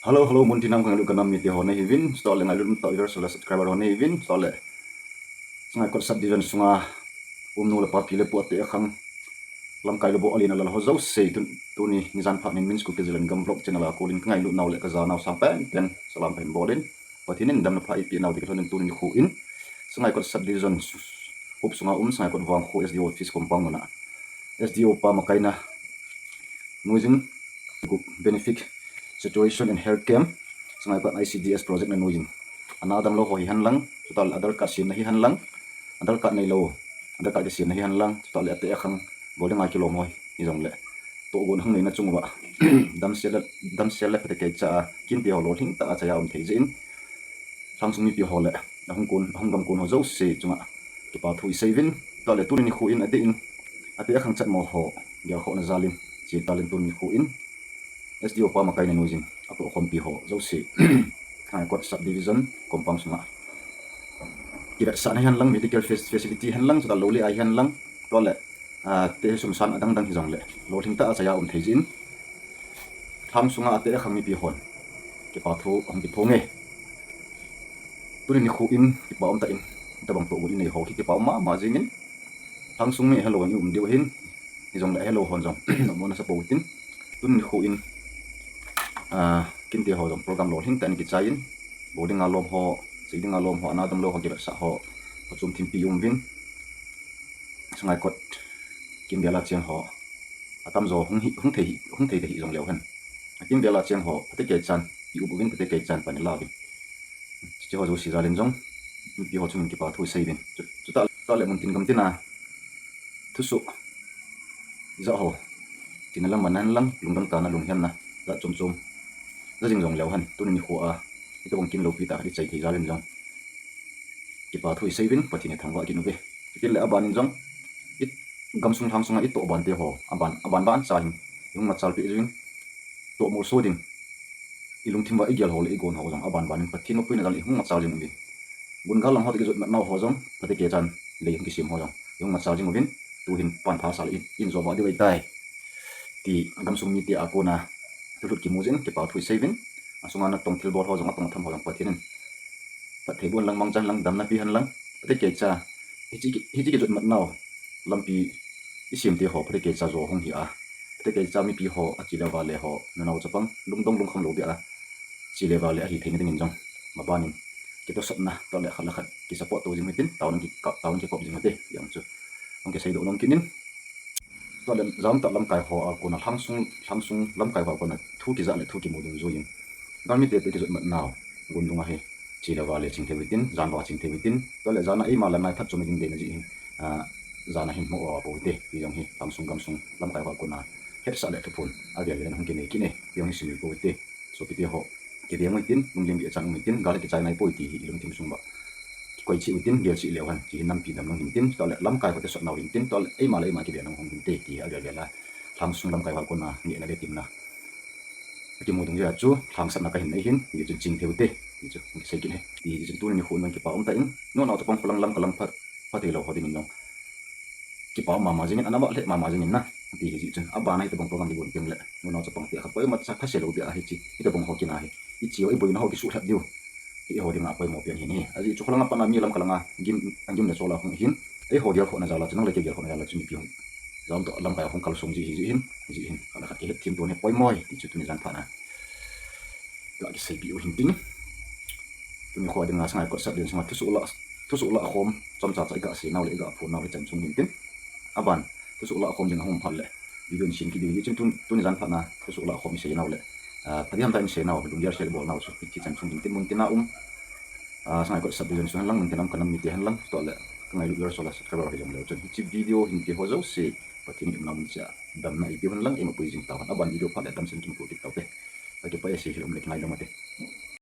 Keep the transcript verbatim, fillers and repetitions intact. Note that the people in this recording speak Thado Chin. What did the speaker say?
Hello, hello, muntin a um kangailut kanam mite ho nahiuvin, chutah le ngailut umtah viewers le subscriber ho nahiuvin, chutah le Sangaikot subdivision sunga um nu le pa pi le pu ate akhang lamkai le bo alen alal ho jouse, tun, tuni nijan phat nin Min School K Z L N Gam Vlog channel a kolin kangailut nau le kajanau sangpen ten salam kahin bolin, Pathen in damna pha eipeh nau ding kilhonin tuni nikho in Sangaikot subdivision huop sunga um Sangaikot Vangkho S D O office compound muna S D O pa makaina nuijin, Group Benefit Situation and Health Camp, Sangaikot I C D S project na nuijin, ana damlou ho hihen lang, chutah le Aadhaar card semna hihen lang, Aadhaar card neilou, Aadhaar card kisemna hihen lang, chutah le ate akhang bol dinga kilom ho hijongle tohgon hung neina chung uva damsel le, damsel le phatecha a kinte ho lolhing tah a chaiya um thei jeh in, Lhangsung mipi ho le ahung kon, ahung gam kon ho jouse chunga kipa thu iseiuvin, chutah le tuni nikho in adeh in ate akhang chatmo ho gelkhohna jalin, chetalin tuni nikho in S D O pa makaina nuijin atohkhompi ho jouse Sangaikot subdivision compound sunga kivetsahna hihen lang, medical fac-, facility hihen lang, chutah le lou le ai hihen lang, chutah le, ah, te sum san adang dang hijongle lolhing tah a chaiya um thei jeh in, Lhangsunga ate akhang mipi hon kipa thu ahung kiphong e. Tuni nikho in kipa umtah in, hitobang tohgon inei ho hi kipa um mama jengin, Lhangsung mi helou in um diu ahin, hijongle helou hon jong nommo nasa pou hitin, tuni nikho in, ah, kinte ho jong program lolhing tah in kichai in, bol dinga lom ho, sei dinga lom ho, ana damlou ho, kivetsah ho, phachom thimpi um uvin, Sangaikot kimvel a cheng ho atamjo hung hi, hung thei hi, hung thei ta hijongleu hen, akimvel a cheng ho phatecha in pi up uvin, phatecha in pan ilauvin, hiche ho jouse jalin jong mipi ho chungin kipa thu iseiuvin. Chu, chutah le muntin gamtin a thusoh ijah ho, tina lam manna hen lang, lungdon kana, lunghetna jat chom chom ja jing jongleu hen, tuni nikho a hitobang kin loupi tah khat ichai thei jalin jong kipa thu iseiuvin, Pathen ithangvah kit uve. Chutile abanin jong, i gamsung Lhangsunga itoh bante ho, aban, aban ban cha hin ihung machalpeh jingin, tohmolso ding, ilungthim uva igel ho le igon ho jong aban banin Pathen mapuina jal ihung machal jing uvin, gun gal lang ho toh kijot matnau ho jong phatecha in lei hung kisem ho jong ihung machal jing uvin, tuhin pan phasah le in, in jo vah diu ahitai, ti gamsung mite a kona thulhut kimu jeh in kipa thu iseiuvin, asunga natong thilbol ho jong, atong atham ho jong Pathen in phatthei boh hen lang, mangcha hen lang, damna pe hen lang, phatecha, hiche ki, hiche kijot matnau lampi isemte ho phatecha jo hung hi a, phatecha mipi ho, ache le vale ho, nunao chapang lungdong lungkham lou beh a che le vale ahi theina dingin jong, mabanin kitosatna, chutah le khat le khat kisupport to jing u hitin, taona kikop, taona kikop jing u hite, ti jong chu hung kiseidoh nom kit in. Chutah le jamtah lamkai ho a kona, Lhangsung, Lhangsung lamkai ho a kona thu kijah le thu kimu dungjuiyin, galmite toh kijot matnau, gun dunga hi che le vale ching thei u hitin, jan vah ching thei u hitin, chutah le jana eima le nai phatchomna ding deina jeh hin, ah, jana hin mo a pou hite, ti jong hi Lhangsung gamsung lamkai ho a kona hetsah le thuphon avel vel in hung kinei kit e, ti jong hi sumil pou hite. Sopite ho, kiveng u hitin, lungleng beh chan um hitin, gal hi kichai naipoi ti hi ilungthim sung uva kikoi cheh u hitin, gel cheh leu hen, hiche hi nampi damlou hin tin, chutah le lamkai ho toh sotnau hin tin, chutah le eima le eima kivenna hung hinte, ti hi avel vel a Lhangsung lamkai ho a kona ngehna le temna akimu dungjuia chu lhangsapna kahin nei hin, hichun ching thei u hite, ti chu hung kisei kit e. Ti hichun tuni nikho in jong kipa umtah in, nunao chapang kholang lamkai lang pha, phathei lou ho dingin jong kipa um mama jingin, ana vah lheh mama jingin na, ti hichun abana hitobang program kigon tengle nunao chapangte kha poimo cha, thase lou beh a hiche, hitobang ho kin a hi iche u, iboina ho kisuhlhap diu hi eiho dinga poimo pen ahi. Ajeh chu kholanga pat a mi lamkai langa gim, agim le chol a hung hin, eiho gelkhohna jal a chu, nang le kei gelkhohna jal a chu mipi hung, jamtah lamkai a hung kalsong ji hijeh hin, hijeh hin khat le khat kihetthem to hi poimo e, ti chu tuni jan phat a ga kiseipeh u hin tin. Tuni nikho dinga Sangaikot subdivision sunga thusoh lah, thusoh lah khom chomcha cha iga seinau le iga phonnau hichan chung hin tin. Aban thusoh lah khom ding ahung um phat le video in sem kit diu hichun, tun, tuni jan phat a thusoh lah khom iseinau le, ah, phatthei hamtah in seinau, lunggel sel bolnau chu hichan chung hin tin, muntin a um, ah, Sangaikot subdivision sung hen lang, muntin a um kanam mite hen lang, chutah le kangailut viewers ho le subscriber ho hijongleu chun, hiche video hin ti ho jouse Pathen in umna mun cheh a damna eipeu hen lang, eimapui jing tauhen, aban video phat le damsel in kimuto kit taute. Kakipah e, sei hih um le kingaidam ute.